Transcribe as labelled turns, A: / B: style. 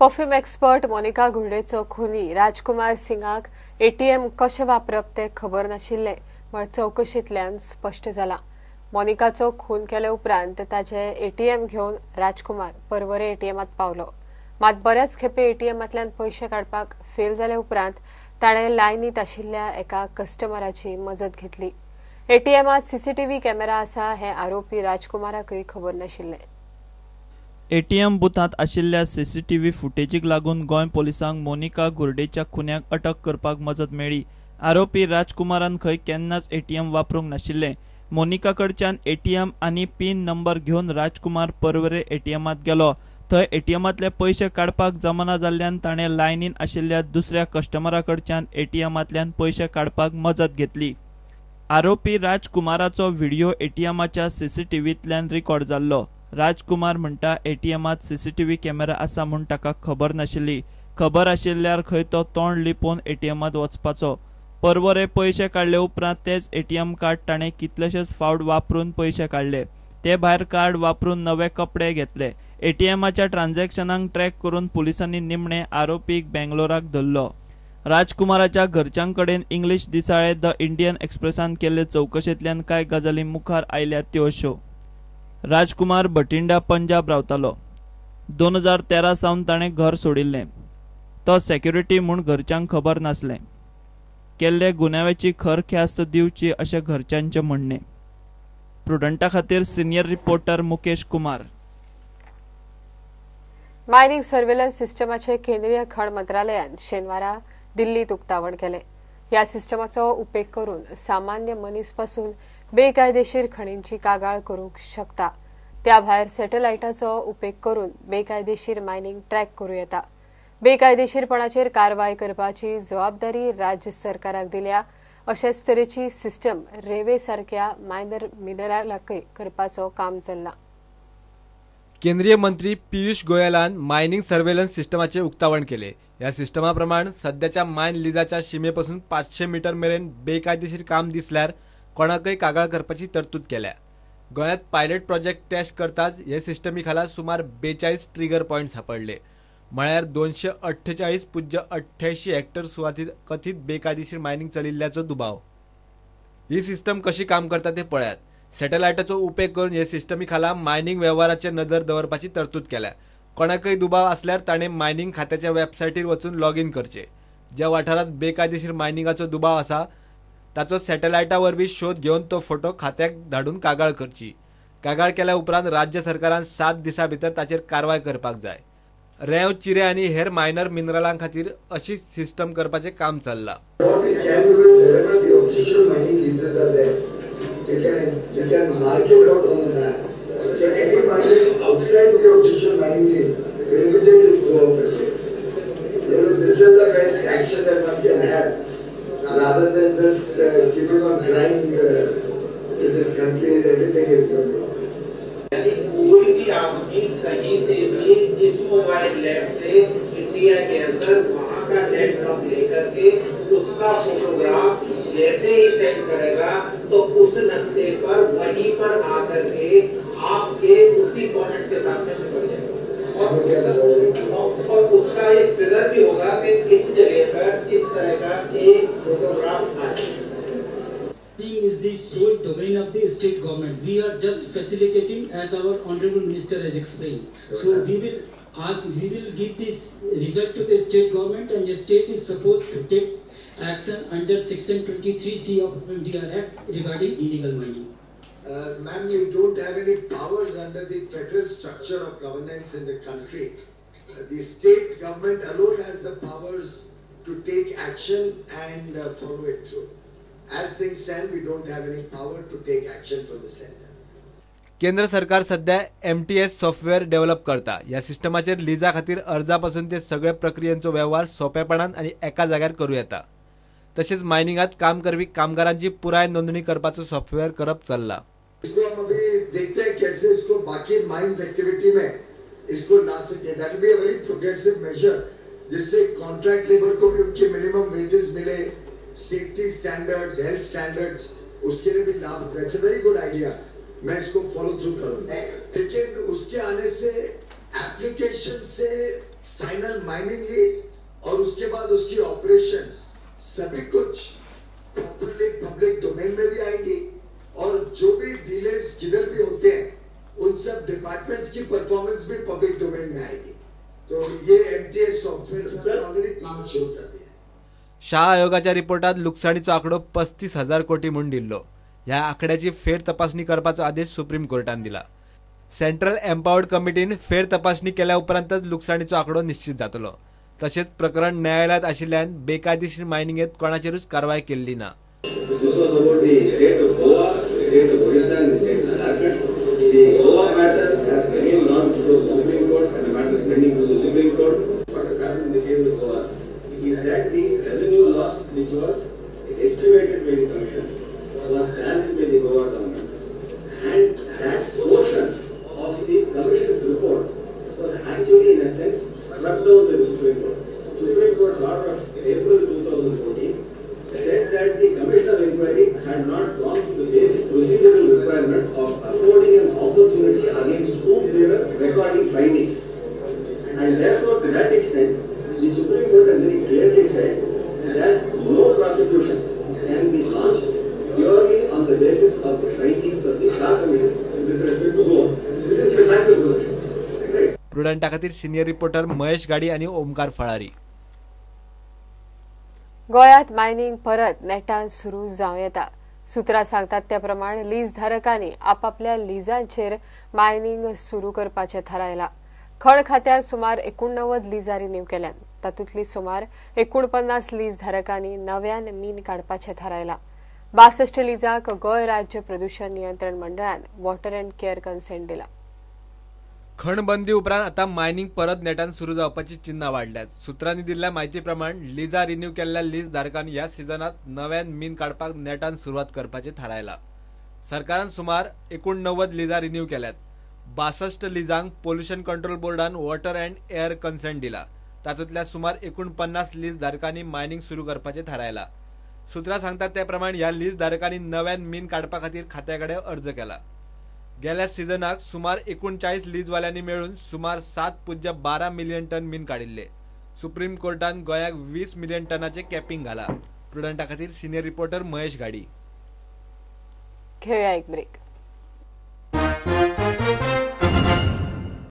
A: Perfume expert Monica घुर्डेचो खुनी राजकुमार सिंगाक ATM कशें वापरप तें खबर नाशिल्लें म्हण चवकशेंतल्यान स्पश्ट जालां. मोनिकाचो खून केले उपरांत ताचें एटीएम घेवन राजकुमार पर्वरे एटीएमांत पावलो. मात बऱ्याच खेपे एटीएमांतल्यान पयशे काडपाक फेल जाले उपरांत ताणें लायनीत आशिल्ल्या एका कस्टमराची मजत घेतली. एटीएमांत सीसीटीव्ही कॅमेरा आसा हें आरोपी राजकुमाराकय खबर नाशिल्लें.
B: एटीएम बुथांत आशिल्ल्या सीसीटीव्ही फुटेजीक लागून गोंय पोलिसांक मोनिका घुर्डेच्या खुन्याक अटक करपाक मजत मेळ्ळी. आरोपी राजकुमारान खंय केन्नाच एटीएम वापरूंक नाशिल्लें. मोनिका कडच्यान एटीएम आनी पिन नंबर घेवन राजकुमार पर्वरे एटीएमांत गेलो. थंय एटीएमांतले पयशे काडपाक जमना जाल्ल्यान ताणें लायनीन आशिल्ल्या दुसऱ्या कस्टमरा कडच्यान एटीएमांतल्यान पयशे काडपाक मजत घेतली. आरोपी राजकुमाराचो व्हिडिओ एटीएमाच्या सीसीटीव्हींतल्यान रिकॉर्ड जाल्लो. राजकुमार म्हणटा एटीएमांत सीसीटीव्ही कॅमेरा आसा म्हूण ताका खबर नाशिल्ली. खबर आशिल्ल्यार खंय तो तोंड लिपोवन एटीएमांत वचपाचो. पर्वरे पयशे काडले उपरांत तेच एटीएम कार्ड ताणें कितलेशेच फावट वापरून पयशे काडले. ते भायर कार्ड वापरून नवे कपडे घेतले. एटीएमाच्या ट्रान्झॅक्शनांक ट्रॅक करून पुलिसांनी निमणे आरोपीक बेंगलोराक धरलो. राजकुमाराच्या घरच्यां कडेन इंग्लीश दिसाळे the Indian एक्सप्रेसान केल्ले चवकशेंतल्यान कांय गजाली मुखार आयल्यात त्यो अश्यो. राजकुमार बठिंडा पंजाब रावतालो. 2013 सावन ताणें घर सोडिल्लें. तो सेक्युरिटी म्हूण घरच्यांक खबर नासलें. केल्ले गुन्यांवाची खर ख्यास्त दिवची अशें घरच्यांचें म्हणणें. प्रुडंटा खातीर senior reporter Mukesh Kumar.
A: Mining surveillance सिस्टमाचे केंद्रीय खण मंत्रालयान शेनवारा दिल्लीत उक्तावण केलें. ह्या सिस्टमाचो उपेग करून सामान्य मनीस पासून बेकायदेशीर खणींची कागाळ करूंक शकता. त्या भायर सॅटेलायटाचो उपेग करून बेकायदेशीर मायनिंग ट्रॅक करूं येता. बेकायदेशीरपणाचेर कारवाय करपाची जबाबदारी राज्य सरकाराक दिल्या. अशेच तरेची सिस्टम रेवे सारक्या मायनर मिनरलाकय करपाचो काम चल्लां.
C: केंद्रीय मंत्री पियुष गोयलान मायनिंग सर्वेलन्स सिस्टमाचे उक्तावण केले. ह्या सिस्टमा प्रमाण सद्याच्या मायन लिजाच्या शिमेपासून 500 मीटर मेरेन बेकायदेशीर काम दिसल्यार कोणाकय कागाळ करपाची तरतूद केल्या. गोंयांत पायलट प्रोजेक्ट टेस्ट करताच हे सिस्टमी खाला सुमार 42 ट्रिगर पॉयंट सापडले. म्हळ्यार 248.88 हेक्टर सुवातीत कथीत बेकायदेशीर मायनिंग चलिल्ल्याचो दुबाव. ही सिस्टम कशी काम करता ते पळयात. सॅटेलायटाचो उपेग करून हे सिस्टमी खाला मायनिंग वेव्हाराचेर नदर दवरपाची तरतूद केल्या. कोणाकय दुबाव आसल्यार ताणें मायनिंग खात्याच्या वेबसायटीर वचून लॉग इन करचें. ज्या वाठारांत बेकायदेशीर मायनिंगाचो दुबाव आसा ताचो सॅटेलायटा वरवीं शोध घेवन तो फोटो खात्याक धाडून कागाळ करची. कागाळ केल्या उपरांत राज्य सरकारान 7 दिसां भितर ताचेर कारवाय करपाक जाय. रेंव, चिरे आनी हेर मायनर मिनरलां खातीर अशी सिस्टम करपाचें काम चल्लां.
D: They can mark it out on the map. So any mining outside the official mining lease will immediately go off it. You know, this is the best action that one can have, rather than just keeping on crying. This is country, everything is going wrong.
E: यानी कोई भी आदमी कहीं से भी इस mobile app से India K अंदर वहाँ का network लेकर K उसका फोटोग्राफ जैसे ही सेंड करेगा तो उस नक्शे पर वहीं पर आकर के आपके उसी पॉइंट के सामने चिपक जाएगा और उसका एक ट्रिगर भी होगा कि इस जगह पर इस तरह का एक फोटोग्राफ आए.
F: Is the sole domain of the state government. We are just facilitating, as our honorable minister has explained. So we will ask, we will give this result to the state government, and the state is supposed to take action under section 23C of MDR Act regarding illegal mining.
D: Ma'am, you don't have any powers under the federal structure of governance in the country. The state government alone has the powers to take action and follow it through. As things stand, we don't have any power to take action from the center.
C: केंद्र सरकार सध्या MTS software develop करता. ह्या सिस्टमाचेर लिजा खातीर अर्जा पासून ते सगळे प्रक्रियेंचो वेव्हार सोंपेपणान आनी एका जाग्यार करूं येता. तशेंच मायनिंगांत काम करपी कामगारांची पुराय नोंदणी करपाचो सॉफ्टवेअर करप चल्ला.
D: इसको हम अभी देखते हैं कैसे इसको बाकी माइंस एक्टिविटी में इसको ला सके. That will be a very progressive measure, जिससे कॉन्ट्रैक्ट लेबर को भी उनके मिनिमम वेजेस मिले, सेफ्टी स्टैंडर्ड्स, हेल्थ स्टैंडर्ड्स, उसके लिए भी लाभ होगा. It's a very good idea. मैं इसको फॉलो थ्रू करूंगा. लेकिन उसके आने से एप्लीकेशन से फाइनल माइनिंग लीज और उसके बाद उसकी ऑपरेशंस सभी कुछ प्रॉपरली पब्लिक डोमेन में भी आएंगी और जो भी डीलेस किधर भी होते हैं उन सब डिपार्टमेंट्स की परफॉर्मेंस भी पब्लिक डोमेन में आएगी। तो ये एमटीएस सॉफ्टवेयर ऑलरेडी काम शुरू कर दिया।
C: शाह आयोगाच्या रिपोर्टात लुकसाणीचो आंकडो 35,000 कोटी म्हूण दिल्लो। ह्या आंकड्याची फेर तपासणी करपाचो आदेश सुप्रीम कोर्टान दिला। सेंट्रल एम्पावर्ड कमिटीन फेर तपासणी केल्या उपरांतच लुकसाणीचो आंकडो निश्चित जातलो। तशेंच प्रकरण न्यायालयात आशिल्ल्यान बेकायदेशीर मायनिंगेत कोणाचेरूच कारवाय केल्ली ना।
G: This was about the state of Goa, the state of Odisha and the state of Jharkhand. The Goa matter has again gone to the Supreme Court and the matter is pending to the Supreme Court. What has happened in the case of Goa is that the revenue loss which was estimated by the Commission was challenged by the Goa government, and that portion of the Commission's report was actually in a sense struck down by the Supreme Court. Supreme Court's order of April 2014 said that the Commission of Inquiry had not gone through the basic procedural requirement of affording an opportunity against whom they were recording findings. And therefore, to that extent, the Supreme Court has very clearly said that no prosecution can be launched purely on the basis of the findings of the Shah Commission with respect to Goa. This is the factual position. Right?
C: प्रुडंटा खातीर senior reporter Mahesh गाडी आनी ओमकार फळारी।
A: गोंयांत mining परत नेटान सुरू जावं येता। सूत्रां सांगतात त्या प्रमाण लीज धारकांनी आपापल्या लिजांचेर मायनिंग सुरू करपाचें थारायलां। खण खात्यान सुमार 89 लिजां रिन्यू केल्यात। तातूंतली सुमार 49 लीज धारकांनी नव्यान मीन काडपाचें थारायलां। 62 लिजांक गोंय राज्य प्रदूषण नियंत्रण मंडळान वॉटर अँड केअर कन्सेंट दिला।
C: खणबंदी उपरांत आता मायनिंग परत नेटान सुरू जावपाची चिन्हां वाडल्यात। सूत्रांनी दिल्ल्या म्हायती प्रमाण लिजा रिन्यू केल्ल्या लीज धारकांनी ह्या सिजनात नव्यान मीन काडपाक नेटान सुरवात करपाचें थारायलां। सरकारान सुमार 89 लिजा रिन्यू केल्यात। 62 लिजांक पोल्युशन कंट्रोल बोर्डान वॉटर अँड एअर कन्सेंट दिला। तातूंतल्या सुमार 49 लीज धारकांनी मायनिंग सुरू करपाचें थारायलां। सूत्रां सांगतात त्या प्रमाण ह्या लीज धारकांनी नव्यान मीन काडपा खातीर खात्या कडेन अर्ज केला। गेल्या सिजनाक सुमार 39 लीजवाल्यांनी मेळून सुमार 7.12 मिलियन टन मीन काडिल्ले। सुप्रीम कोर्टान गोंयाक 20 मिलियन टनाचे कॅपिंग घाला। प्रुडंटा खातीर सिनियर रिपोर्टर महेश गाडी।
A: घेऊया एक ब्रेक।